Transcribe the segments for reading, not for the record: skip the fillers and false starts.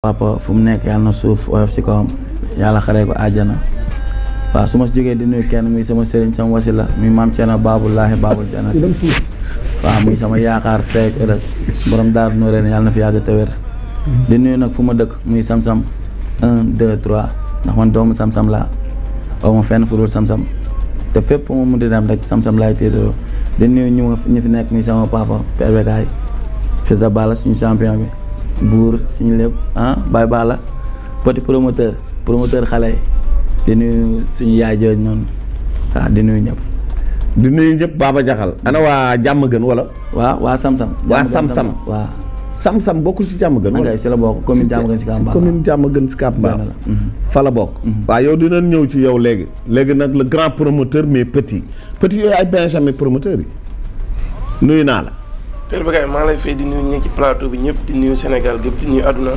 papa fu mu nekk yàlla na suuf oyof si kawam yàlla xaree ko àjjana waaw su ma si jógee di nuyu kenn muy sama sëriñ sama wasila muy maam Thierno Babulaahi Babul Janat waaw muy sama yaakaar tey ëllëg borom daar no ren yàlla na fi yàgg te wér di nuyu nag fu ma dëkk muy sam-sam 1 2 3 ndax man doomu sam-sam laa aw ma fenn fu dul sam-sam te fépp fu ma mun di dem rek sam-sam laay tiitaroo di nuyu ñu fi nekk muy sama papa Père Bekaay fils de Balla suñu champion bi buur suñu lépp Baye Balla petit promoteur xale di nuyu suñu yaay jooju noonu waaw di nuyu ñëpp. di nuyu ñëpp Baba Jaxal ana waa jàmm gën wala. waa Sam-Sam. waa Sam-Sam waaw. Sam-Sam bokkul ci jàmm gën. wala si la bokk commune jàmm gën si Kamba. commune jàmm gën si Kamba. fa la bokk. waaw yow dinañ ñëw ci yow léegi. léegi nag le grand promoteur mais petit yooyu ay benjamin promoteur yi nuyu naa la. Père Bekaay maa lay fay di nuyu ñi ci plateau bi ñëpp di nuyu Sénégal gépp di nuyu àdduna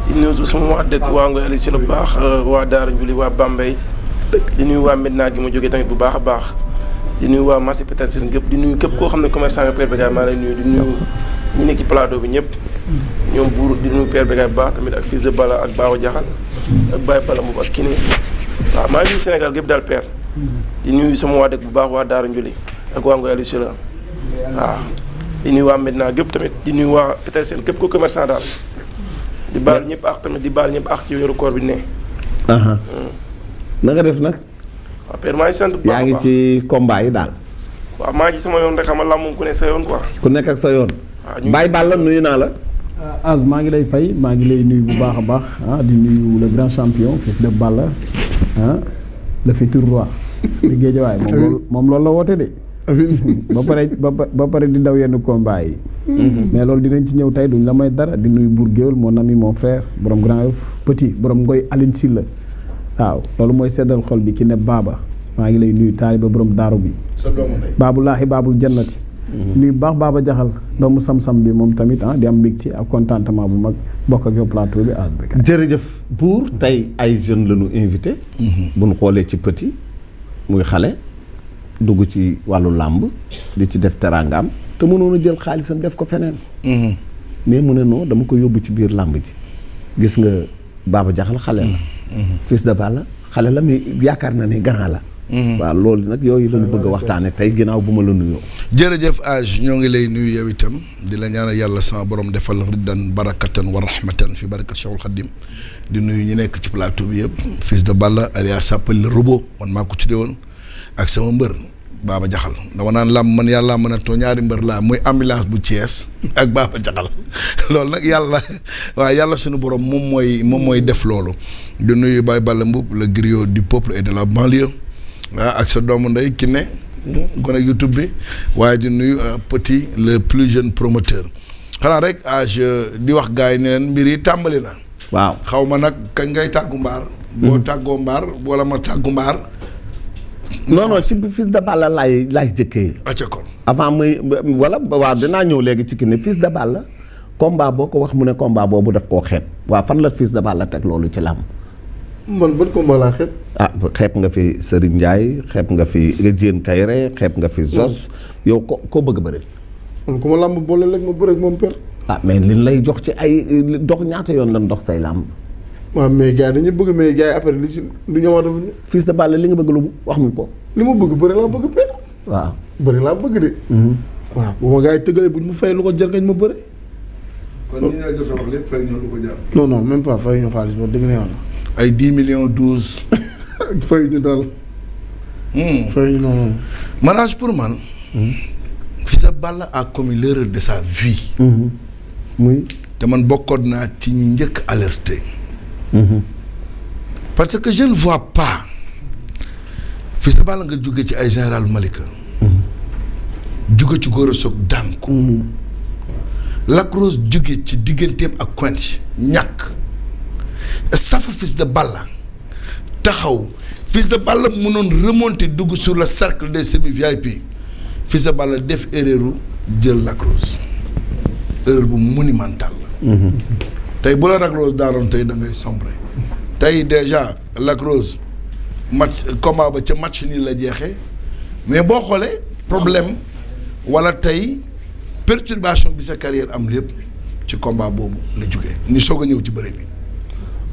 di nuyu sama waa dëkk waa Ngoy Aliou si lu baax waa Daara Njuli waa Bambey di nuyu waa Medina gi ma jógee tamit bu baax a baax di nuyu waa marché Petersen gépp di nuyu képp koo xam ne commerçant nga Père Bekaay maa lay nuyu di nuyu ñi nekk ci plateau bi ñëpp ñoom buur di nuyu Père Bekaay bu baax tamit ak fils de Balla ak Baaw Jaxal ak Baye Balla moom ak Kiné waaw maa ngi nuyu Sénégal gépp daal Père di nuyu sama waa dëkk bu baax waa Daara Njuli ak waa Ngoy Aliou si la waaw di nuyu waa Medina gépp tamit di nuyu waa Petersen képp ko commerçant daal di baal ñëpp ak tamit di baal ñëpp ak ci weeru koor bi ne. na nga def nag. waaw Père maa ngi sant bu baax yaa ngi ci combat yi daal. waaw maa ngi ci sama yoon rek xam nga làmb ku ne sa yoon quoi. ku nekk ak sa yoon. waaw Baye Balla nuyu naa la. Az maa ngi lay fay maa ngi lay nuyu bu baax a baax di nuyu le grand champion fils de Balla le futur roi. di Guédiawaye moom loolu la woote de. ba pare di daw yenn combat yi. mais loolu dinañ ci ñëw tey duñ la may dara di nuyu Bour Guéweul mon ami mon frère borom Grand Yoff petit borom Ngoy Aline Sylla waaw loolu mooy seddal xol bi ki ne Baba maa ngi lay nuyu taaliba borom daaru bi. sa doomu ndey Babulaahi Babul Jannati. nuyu baax Baba Jaxal doomu Sam-Sam bi moom tamit di am mbégte ak contentement bu mag bokk ak yow plateau bi Az Bekaay. jërëjëf Bour tey ay jeunes la ñu invité. bu ñu xoolee ci petit muy xale. dugg ci wàllu làmb di ci def teraangaam te mënoon a jël xaalisam def ko feneen. mais mu ne non dama ko yóbbu ci biir làmb ji gis nga Baba Jaxal xale la. fils de Balla xale la mais yaakaar na ne grand la. waaw loolu nag yooyu lañu bëgg a waxtaane tey ginnaaw bu ma la nuyoo. jërëjëf Aj ñoo ngi lay nuyu yow itam di la ñaanal yàlla sama borom defal riddan barakatan wa rahmatan fi barakat Cheikhul Khadim di nuyu ñu nekk ci plateau bi yëpp fils de Balla alias s'appelle le robot man maa ko tuddee woon ak sama mbër Baba Jaxal dama naan làmb man yàlla mën a too ñaari mbër laa muy ambulance bu Thiès ak Baba Jaxal loolu nag yàlla waaw yàlla suñu borom moom mooy def loolu di nuyu Baye Balla Mboup le griot du peuple et de la banlieue ak sa doomu ndey ki ne gone YouTube bi waaye di nuyu petit le plus jeune promoteur xanaa rek di wax gars yi ne leen mbir yi tàmbali na. waaw xaw ma nag kañ ngay tàggu mbaar. boo tàggoo mbaar wala ma tàggu mbaar. non si fils de Balla laay jëkkee. acca kon avant muy wala waaw dinaa ñëw léegi ci kii ne fils de Balla combat boo ko wax mu ne combat boobu daf koo xeeb waaw fan la fils de Balla teg loolu ci làmb. man ban combat laa xeeb. xeeb nga fi Serigne Ndiaye xeeb nga fi Diène Kayré xeeb nga fi Zos. yow ko bëgg a bëri. man ku ma làmb boole léegi ma bëri moom per. mais liñ lay jox ci ay dox ñaata yoon lan dox say làmb. waaw mais gars yi dañuy bëgg mais gars yi après li ci lu ñëwaat dafa ñu. fils de Balla li nga bëgg lu wax mu ko. li ma bëgg bëri laa bëgg per. waaw bëri laa bëgg de. waaw bu ma gars yi tëggalee bu ñu ma fay lu ko jar kañ ma bëri. kon ñi nga jot a wax lépp fay ñu lu ko jar. non même pas fay ñu xaalis ba dëgg na yoon. ay 10 millions 12. fay ñu daal. fay ñu noonu. manage pour man. fils de Balla a commis l'erreur de sa vie. muy. te man bokkoon naa ci ñi njëkk alerté. parce que je ne vois pas fils de Balla nga jóge ci ay général Malika. jóge ci Gora Sock daan ko. Lac Rose jóge ci digganteem ak Quench ñàkk. safu fils de Balla taxaw fils de Balla mënoon remonter dugg sur le cercle des semi VIP fils de Balla def erreur jël Lac Rose erreur bu monumentale la. tey bu la Lac Rose daanoon tey da ngay sombre tey déjà Lac Rose match combat ba ca match nii la jeexee mais boo xoolee problème wala tey perturbation bi sa carrière am lépp ci combat boobu la jógee ñu soog a ñëw ci bëre bi.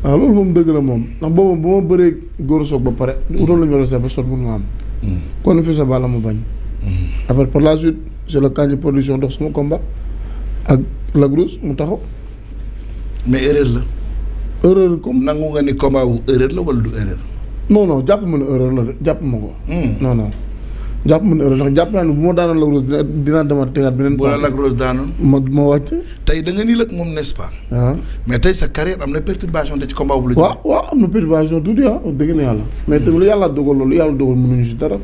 waaw loolu moom dëgg la moom ndax boobu bu ma bëree Gora Sock ba pare. utoon la ñu war a seet ba sot mun ma am. kon Fils de Balla ma bañ. après par la suite c'est le Kandji production dox sama combat ak Lac Rose mu taxaw. mais erreur la. erreur comme nangu nga ni combat wu erreur la wala du erreur. non jàpp ma ne erreur la de jàpp ma ko. non jàpp ma ne erreur ndax jàpp naa ne bu ma daanoon Lac Rose dinaa demaat tegaat beneen. bu la Lac Rose daanoon. ma wàcc. tey da nga nii la moom n'est-ce pas. mais tey sa carrière am na perturbation te ci combat bu la. waaw am na perturbation tuuti dëgg na yàlla. mais tamit lu yàlla dogal loolu yàlla dogal mënuñu si dara.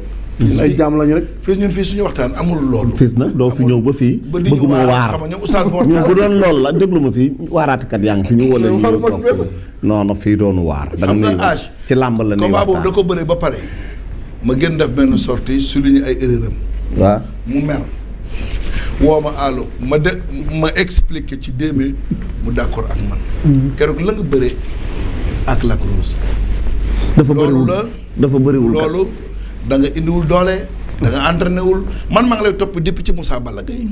ay jaam lañu rek. fii ñun fii suñu waxtaan amul loolu. fis na doo fi ñëw ba fii. bëgg ma waar xam nga ñoom Oustaz Mor ñu bu doon loolu la déglu ma fii waaraatikat yaa ngi fi ñu wala ñu toog fii non fii doonu waar. da nga nuyu ci làmb la nii combat boobu da ko bëree ba pare ma gën def benn sortie souligner ay erreur am. waaw mu mer woo ma allo ma expliquer ci 2 minutes mu d'accord ak man. keroog la nga bëree ak Lac Rose. dafa bëriwul loolu da nga indiwul doole. da nga entraîné wul man maa ngi lay topp depuis ci Moussa Balla Gaye.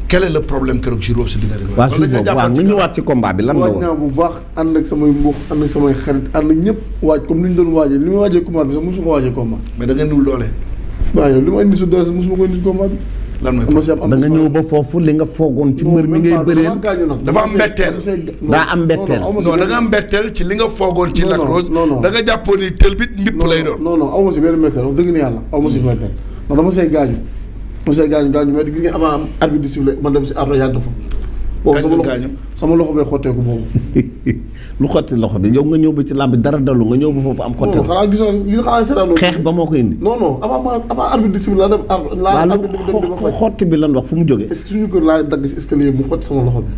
quel est le problème keroog jour boobu si diggante bi. waaw ñu ñëwaat ci combat bi lan la woon. waaj naa bu baax ànd ak samay mbokk ànd ak samay xarit ànd ak ñëpp waaj comme ni ñu doon waajee li ma waajee combat bi sax mosuma waajee combat. mais da nga indiwul doole. waaw yow li ma indi su doole sax mosuma ko indi si combat bi. lan mooy da nga ñëw ba foofu li nga foogoon ci mbër mi ngay bëree. dafa am mbetteel. daa am mbetteel. non da nga am mbetteel ci li nga foogoon ci Lac Rose. da nga jàppoon ni tël bit ñëpp lay doon. non aw ma si benn mbetteel wax dëgg ni yàlla aw ma si mbetteel ndax dama see gaañu. gaañu mais gis nga avant arbitre di siffler man dem si ardo yàgg fa. boobu sama loxo bay xotteeku boobu. lu xotti loxo bi yow nga ñëw ba ci làmb dara dalu nga ñëw ba foofu am xotteeku. xanaa gisoo li xanaa seetaan xeex ba moo ko indi. non avant arbitre di siffler laa dem ardo xotti bi lan wax fu mu jógee. est-ce que suñu kër laay dagg si escalier mu xotti sama loxo bi.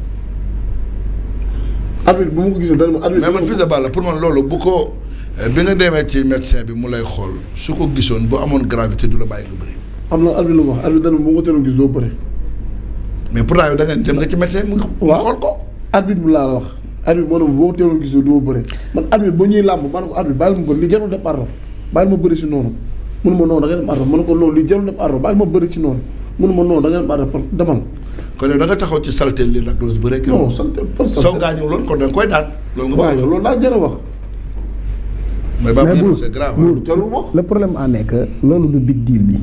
arbitre bu ma ko gisee dana ma arbitre. mais man Fils de Balla pour man loolu bu ko bi nga demee ci médecin bi mu lay xool su ko gisoon bu amoon gravité du la bàyyi nga bëri. am na arbitre lu ma wax arbitre dana moo ko teeloon gis doo bëri. mais pourtant yow da nga dem nga ci médecin mu xool ko. arbitre bi laa la wax arbitre moo ne boo ko teeloon gis doo bëri man arbitre ba ñuy làmb ma ne ko arbitre bàyyil ma ko li jarul dem ardo bàyyil ma bëri si noonu mënu ma noonu da nga dem ardo ma ne ko loolu li jarul dem ardo bàyyil ma bëri ci noonu mënu ma noonu da nga dem ardo demal. kon yow da nga taxaw ci saltel li Lac Rose bëre. non saltel par saltel soo gaañoo loolu kon da nga koy daan. loolu nga waaw yow loolu daa jar a wax. mais ba c'est grave. jarul wax. le problème en est que loolu du big deal bi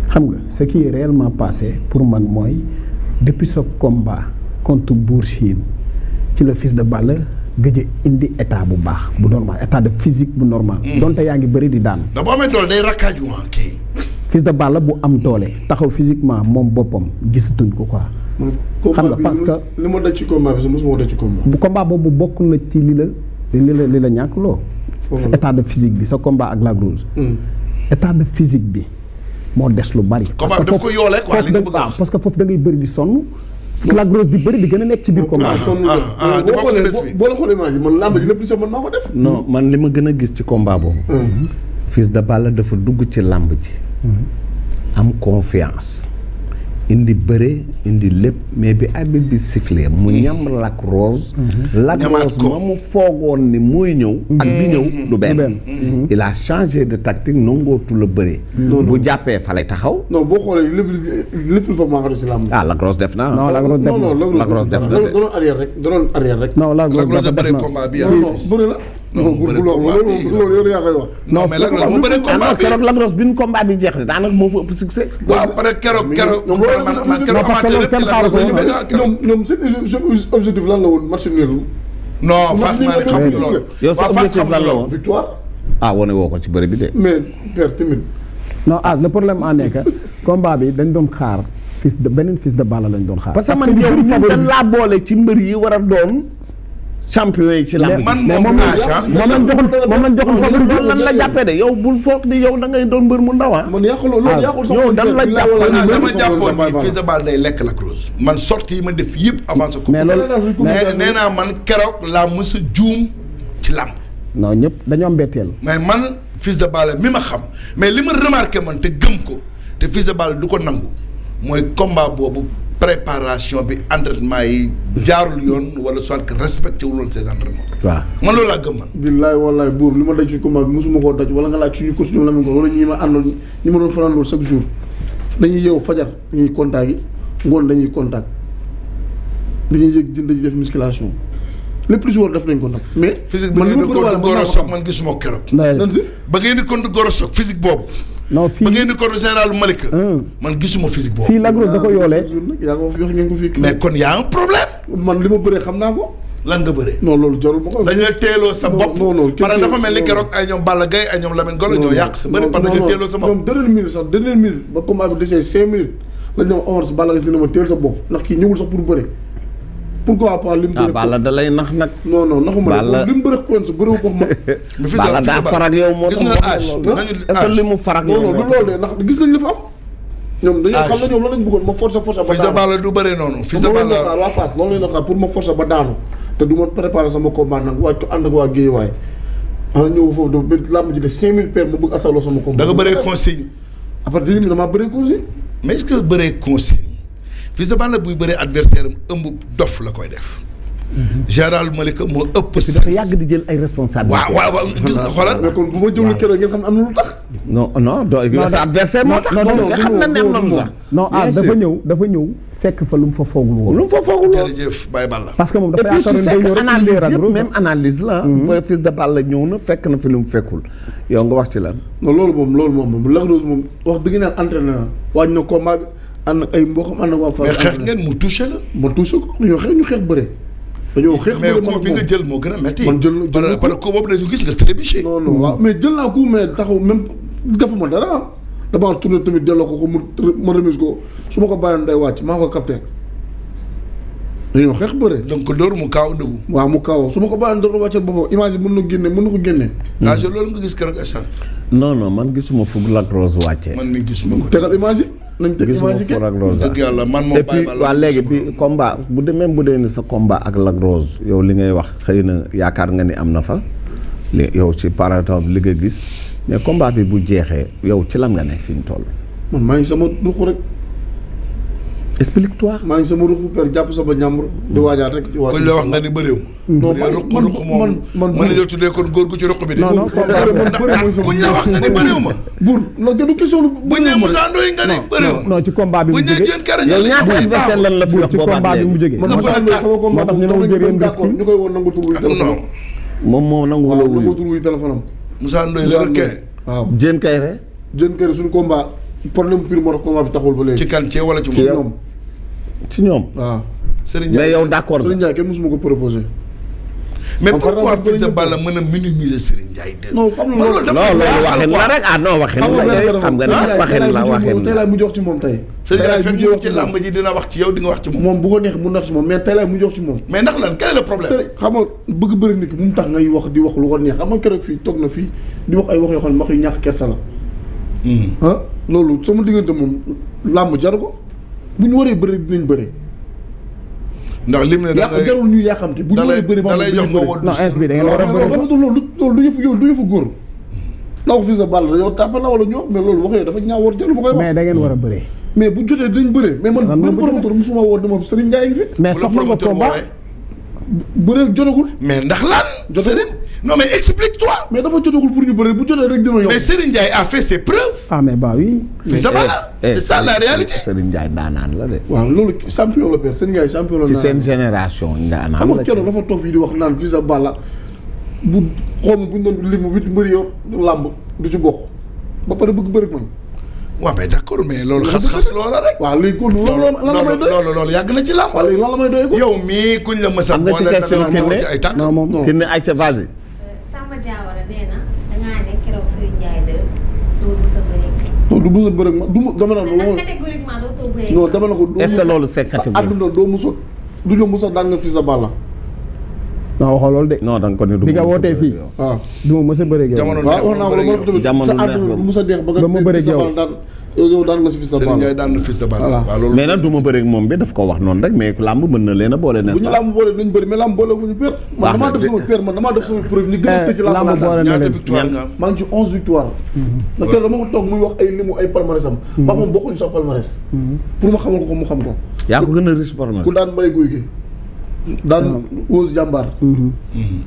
xam nga ce qui est réellement passé pour man mooy depuis ce combat contre Bour Sine ci le Fils de Balla gëj a indi état bu baax bu normal état de physique bu normal. donte yaa ngi bëri di daan. da boo amee doole day rakkaaju kii. Fils de Balla bu am doole taxaw physiquement moom boppam gisatuñ ko quoi. xam nga parce que li ma daj ci combat bi sax mosuma daj ci combat. bu combat boobu bokk na ci li la ñàkk loo. sa état de physique bi sa combat ak Lac Rose. état de physique bi moo des lu bari. combat bi daf ko yoolee quoi li nga bëgg a wax parce que foofu da ngay bëri di sonn. Lac Rose di bëri di gën a nekk ci biir combat. boo la xoolee image man làmb ji lépp li so man maa ko def. non man li ma gën a gis ci combat boobu. Fils de Balla dafa dugg ci làmb ji. am confiance. indi bëre indi lépp mais bi arbitre bi sifflé mu ñam Lac Rose. Lac Rose ma mu foogoon ni mooy ñëw. ak bi ñëw du benn. il a changé de tactique nangootu la bëre. bu jàppee fa lay taxaw. non boo xoolee lépp lu fa maa ko def ci làmb. Lac Rose def na. non Lac Rose def na Lac Rose def na de. doon arrière rek. non Lac Rose dafa def bëre na combat bi non bëri la. non loolu yow yaa koy wax. non mais Lac Rose mu bëre combat bi keroog Lac Rose bi nu combat bi jeex de daanaka moo fa ëpp succès. waaw pare keroog ñoom seen objectif lan la woon match nul. non franchement ne xamuñu loolu. yow sa objectif lan la woon victoire. wane woo ko ci bëri bi de. mais père timide. non le problème en est que combat bi dañ doon xaar beneen Fils de Balla lañ doon xaar. parce que man yow ñun dañ laa boole ci mbër yi war a doon champion yi ci làmb. man moom lañ joxoon loolu lan la jàppee de yow bul foog ni yow da ngay doon mbër mu ndaw man yàqul loolu yàqul sax yow dan la jàpp dama jàppoon ni Fils de Balla day lekk Lac Rose man sortie yi ma def yëpp avant ce mais loolu nee naa man keroog laa mës a juum ci làmb. non ñëpp dañoo am mbetteel. mais man Fils de Balla mi ma xam mais li ma remarqué man te gëm ko te Fils de Balla du ko nangu mooy combat boobu préparation bi entraînement yi jaarul yoon wala soit que respecté wul woon ses entraînements. waaw man loolu laa gëm man. billaay wallaay buur li ma daj ci combat bi mosuma koo daj wala nga laaj suñu coach ñoom la ko wala ñi ma àndoon ñi ma doon fanaan loolu chaque jour dañuy yeewu fajar dañuy contact yi ngoon dañuy contact dañuy yëg jën dañuy def musculation lépp lu si war def nañ ko nag mais. physique bi ngeen di compte Gora Sock man gisuma keroog. ba ngeen di compte Gora Sock physique boobu. non fii ba ngeen di compte général Malika. man gisuma physique boobu. fii Lac Rose da ko yoolee. yaa ko fi wax ngeen ko fii. mais kon y a un problème. man li ma bëree xam naa ko. lan nga bëree. non loolu jarul ma ko. dañu la teeloo sa bopp. non parce que dafa mel ni keroog ay ñoom Balla Gaye ay ñoom Lamine Golo ñoo yàq sa bëri parce que dañu teeloo sa bopp. ñoom dernière minute ba combat bi desee 5 minutes lañ ñoom Omar si Balla Gaye si ne ma teel sa bopp ndax kii ñëwul sax pour bëre. pourquoi pas li mu bëre. Balla da lay nax nag. non naxuma la li mu bëre Quench bëriwu ko ma. Balla daa farak yow moo tax. gis nga âge est-ce que li mu farak yow non du loolu de ndax gis nañ li fa am. ñoom dañoo xam ne ñoom lan lañ bëggoon ma forcer ba daanu. Fils de Balla du bëree noonu. Fils de Balla waa Fass loolu lañ la xaar pour ma forcer ba daanu te du ma préparer sama combat nag waa ànd ak waa Guédiawaye ñëw foofu ba làmb ji de 5000 paires ma bëgg asaloo sama combat. da nga bëree consigne. à partir de damaa bëree consigne. mais est-ce que bëree consigne Fils de Balla buy bëree adversaire am ëmb dof la koy def. général Malika moo ëpp. dafa yàgg di jël ay responsabilités. waaw gis nga xoolal. mais kon bu ma jëlul keroog ngeen xam ne am na lu tax. non sa adversaire moo tax. xam na ne am na sax. non dafa ñëw fekk fa lu mu fa foogul woon. lu mu fa foogul woon jërëjëf Baye Balla. parce que moom dafa yaakaar ne day ñëw rek analyse yëpp même analyse la. booy Fils de Balla ñëw na fekk na fi lu mu fekkul yow nga wax ci lan. non loolu moom Lac Rose moom wax dëgg naa entraîné na wàññi na combat bi ànd ak ay mboqam ànd ak waa. mais xeex ngeen mu touché la. ma touché ko dañoo xeex ñu xeex bëre. dañoo xeex mais coup bi nga jël moo gën a métti. man jël parce que coup boobu dañu gis nga trébuché. non waaw mais jël naa coup mais taxaw même defuma dara damaa tourné tamit delloo ko ma remise ko su ma ko bàyyoon day wàcc maa ko capté dañoo xeex bëre. donc loolu mu kaaw dëggu. waaw mu kaaw su ma ko bàyyoon dara wàccal boppam image bi mën na ko génne. loolu nga gis keroog instant. non man gisuma fu Lac Rose wàccee. man mii gisuma ko. tegal image yi nañ teg image yi gisuma fu Lac Rose dëgg yàlla man moom Baye Balla. waa léegi bi combat bu dee même bu dee ni sa combat ak Lac Rose yow li ngay wax xëy na yaakaar nga ni am na fa yow ci par exemple li nga gis mais combat bi bu jeexee yow ci lan nga ne fi mu toll. man maa ngi sama ruq rek. explique-toi. maa ngi sama ruq per jàpp sama ñàmbur di waajaat rek. kuñ la wax nga ni bëriw. non man mën nañoo tuddee kon góor gu ci ruq bi de. non kuñ la wax nga ni bëriw ma. buur non gënu question lu. buñ ne Moussa Ndoye nga ni bëriw ma. non ci combat bi mu buñ ne jógee Diène Kairé yow ñaata adversaire lan la fi wax ci combat bi mu jógee. man Moussa Ndoye sama combat moo tax ñu ne jël yéen risque ñu koy woon nangu tur wuy téléphone am. moom moo nangu la waaw nangu wuyu tur wuy téléphone am. Moussa Ndoye la requin. waaw Diène Kairé. Diène Kairé suñu combat problème pire moo tax combat bi taxul ba léegi. ci kan Thié wala ci Ci moom. yow. ci ñoom. waaw Serigne mais Ndiaye yow d'accord Serigne Ndiaye kenn mësuma ko proposé. mais man pourquoi par Fils de exemple Balla mën a minimiser Serigne Ndiaye de. non xam nga loolu non loolu waxin la rek waxin la xam nga ne waxin la waxin tey la. laay mu jox ci moom tey. Serigne Ndiaye tey laay fekk mujjee ñu wax ci ci làmb ji dina wax ci yow di nga wax ci moom. moom bu ko neex mun na wax ci moom mais tey laay mu jox ci moom. mais ndax lan quel est le problème. Serigne xam nga bëgg bëri nit ki mu tax ngay wax di wax lu ko neex xam nga keroog fii toog na fii di wax ay wax yoo xam ne wax yu ñàkk kersa la. loolu sama diggante moom làmb jar ko bu ñu waree bëri dinañ bëri. ndax lim ne da ngay jarul ñuy yàqamte bu ñu waree bëri da lay jox nga woo non ins bi da ngeen war a bëri sax loolu du yëfu yow du yëfu góor na wax Fils de Balla yow tàppal la wala ñu wax mais loolu wax yooyu dafa ñaaw war jarul ma koy wax mais da ngeen war a bëree. mais bu jotee dañ bëree mais man benn promoteur musuma woo dama Serigne Ndiaye ngi fi mais soxla nga combat bëree jotagul mais ndax lan. jotagul non mais explique-toi. mais dafa jotagul pour ñu bëree bu jotee rek dina yomb mais Serigne Ndiaye a fait ses preuves. ah mais bah oui. Fils de Balla c'est ça la réalité. Serigne Ndiaye daanaan la de. waaw loolu champion la père Serigne Ndiaye champion la ci seen génération daanaan xam nga la. keroog dafa toog fii di wax naan Fils de Balla bu xoom bu ñu doon lim 8 mbëri yow làmb du ci bokk ba pare bëgg bëri man waaw mais d'accord mais loolu xas-xas loola rek. waaw léegi kon lan la may doy loolu yàgg na ci làmb. waaw léegi lan la may doy ko yow mii kuñ la mës a am nga ci question boole ci ay tànk. non moom ki ne ayca vas-y. Samba Diawara nee na dangaa ne keroog Serigne Ndiaye de doo mës a bëri. non du mës a bëri ma du ma dama naan mais nag catégoriquement doo too bëri. non dama na ko est-ce que loolu c'est sa catégorie. àdduna doo mës a du ñu mës a daan nga Fils de Balla non waxoo loolu de. non da nga ko ne du bi nga wootee fii. waaw du ma mës a bëree. jamono waaw wax naa ko loolu tamit jamono sa neex àdduna ba du mës a deex ba ba ma nga bëri Fils de Balla daan yow daan nga si Fils de Serigne Ndiaye Balla daan na Fils de Balla. Voilà. waaw loolu mais nag du ma bëri ak moom bi daf ko wax noonu rek mais làmb mën na leen a boole bu n'est-ce ñu pas. làmb boole duñ bëri mais làmb boole wuñu père man damaa def sama père man damaa def sama preuve ni gën a tëj ci làmb laa daan ñaata victoire nga am. maa ngi ci 11 victoire ndax keroog dama ko toog muy wax ay limu ay palmarès am wax moom bokkuñu sax palmarès pour ma xamal ko mu xam ko yaa ko gën a riche par ku daan mbay guy gi daan wóos jàmbaar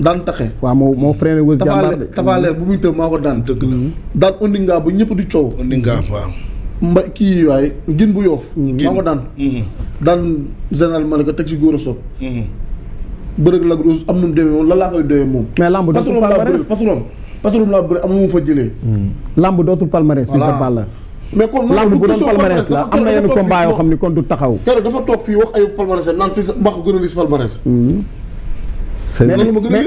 daan taxe waaw moo freiné wës jàmbaar de. tafaaleer bu muy tëb maa ko daan dëgg la. daan ondingaa ba ñëpp di coow indi nga waaw. kii waaye gin bu yoof maa ko daan daan général Malika teg ci góor a soog bërëg Lac Rose am nu mu demee moom lan laa koy doyee moom mais lamb dootul palmarès patron laa bëri am na mu fa jëlee lamb dootul palmarès fi nga Balla mais kon lamb bu doon palmarès la am na yenn combat yoo xam ni kon du taxaw keroog dafa toog fii wax ay palmarès naan fii sa mbaax gën a lis palmarès mais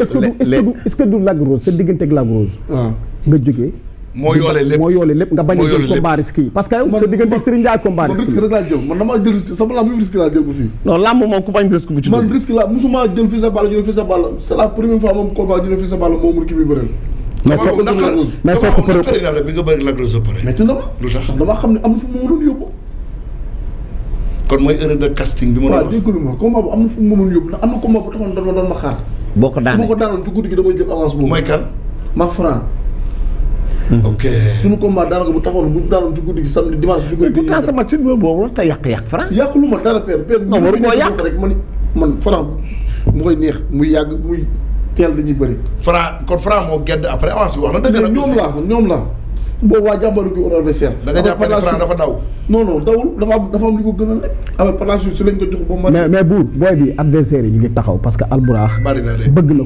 est-ce que du Lac Rose sa diggante ak Lac Rose waaw nga jógee moo yoole lépp nga bañ a jël combat risque yi parce que sa diggante ak Serigne Ndiaye combat risque rek laa jël man damaa jël risque sama lamb bi risque laa jël ba fii non lamb moom ku bañ risque bu ci man risque laa musuma jël fii sa Balla ñu ne fii sa Balla c'est la première fois moom combat ñu ne fii sa Balla moo mun ki muy bëreel mais soo ko naqari na la bi nga bëri Lac Rose pare mais na ma lu tax damaa xam ne am na fu mu mënoon yóbbu kon mooy erreur de casting bi ma waaw déglu ma combat bu am na fu mu mënoon yóbbu ndax am na combat bu taxoon doon ma xaar boo ko daanee su ma ko daanoon ci guddi gi damay jël avance boobu mooy kan Mac Franc ok suñu combat daanaka bu taxoon bu daanoon ci guddi gi samedi dimanche ci guddi gi pourtant sama ci boobu la te yàq Franc yàqu lu ma dara père non waru koo yàq rek man Franc mu koy neex muy yàgg muy teel dañuy bëri Franc kon Franc moo gedd après avance bi wax na dëgg nag ñoom la boobu waa jàmbaru gi adversaire da nga jàpp ne Franc dafa daw non dawul dafa am li ko gën a nekk avec par la suite su lañ ko jox ba mais buur booy bi adversaire yi ñu ngi taxaw parce que Albourakh bari na de bëgg na